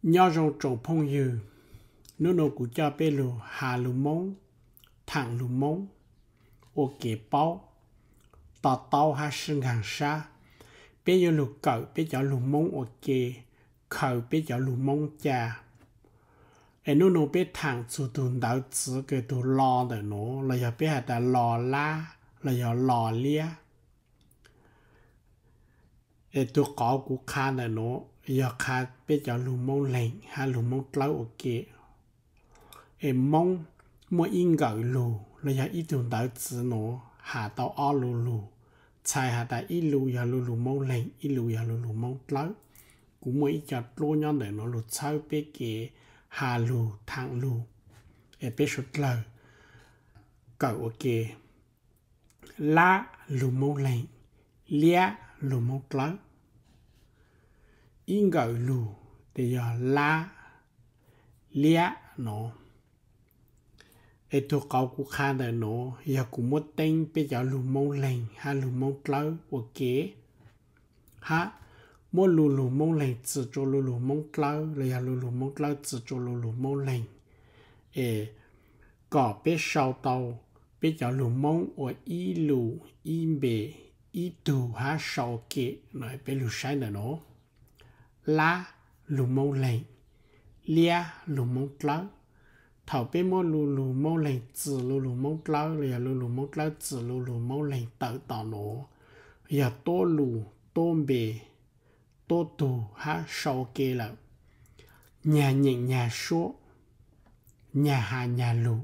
Nyob zoo tsoom phooj ywg, hnub no kuv coj peb lug has lug Moob, thaam lug Moob ua kev paub, to taub hab sib nkaag sab. Peb yuav lug kawm peb cov lug Moob ua ke, khaws peb cov lug Moob ca. Es hnub no peb thaam txug tug ntawv txiv kws tug lo ntawm nuav los yog peb has tas lo lab los yog lo liab. Es tug qauv kuv qha ntawm nuav yog qha peb cov lug Moob Leeg hab lug Moob Dlawb ua ke. Es Moob muaj ib nkawm lug los yog ib tug ntawv txiv nuav has tau ob lu lug, txhais has tas ib lu yog lu lug Moob Leeg, ib lu yog lu lug Moob Dlawb. Kuv muaj ib co dluab nyob ntawm nuav lug txhawb peb kev has lug thaam lug. Es peb suav dlawg kawm ua ke. Lab lug Moob Leeg, liab lug Moob Dlawb. Ib nkawm lug tes yog lab, liab no. Es tug qauv kuv qha ntawm nuav yog kuv muab teeb peb cov lug Moob Leeg hab lug Moob Dlawb ua ke, hab muab lu lug Moob Leeg txwm rua lu lug Moob Dlawb los yog lu lug Moob Dlawb txwm rua lu lug Moob Leeg, es kom peb sau tau peb cov lug Moob ua ib lu, ib npe, ib tug hab sau ua ke no. Peb lug saib ntawm nuav, lab lug Moob Leeg, liab lug Moob Dlawb. Thaum peb muab lu lug Moob Leeg txwm lu lug Moob Dlawb los yog lu lug Moob Dlawb txwm lu lug Moob Leeg tawm tom nuav, yog tuab lu, tuab npe, tuab tug hab sau ua ke lawm. Nyag nyeem nyag suab, nyag has nyag lug.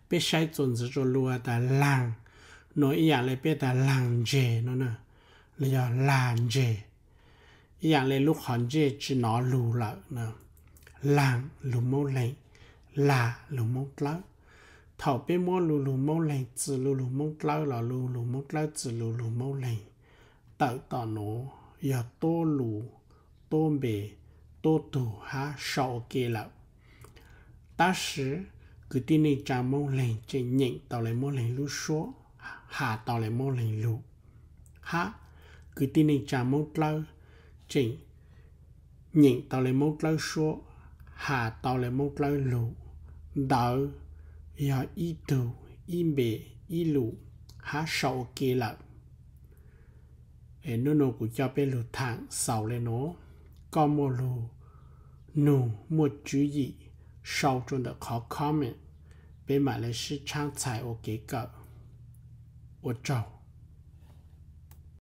Peb saib txuas ntxiv rua lug has tas laag no ib yaam le peb tas laag ntseg no na, los yog lag ntseg, ib yaam le lub qhov ntsej tsi nov lug lawm na. Laag lug Moob Leeg, lag lug Moob Dlawb. Thaum peb muab lu lug Moob Leeg txwm lu lug Moob Dlawb los lu lug Moob Dlawb txwm lu lug Moob Leeg tawm tom nuav, yog tuab lu, tuab npe, tuab tug hab sau ua ke lawm. Tab sis kwv tij neej tsaa Moob Leeg tseem nyeem tau le Moob Leeg lub suab, has tau le Moob Leeg lug, hab kwv tij neej tsaa Moob Dlawb tseem nyeem tau le Moob Dlawb suab, has tau le Moob Dlawb lug. Ntawd yog ib tug, ib npe, ib lus hab sau ua ke lawm. Es nub nua kuv coj peb lug thaam xaus le nuav, koj muaj lug nug muaj tswv yim sau rua ntawm qhov comment, peb mam le sib tshaab txhais ua kev kawm. Ua tsaug.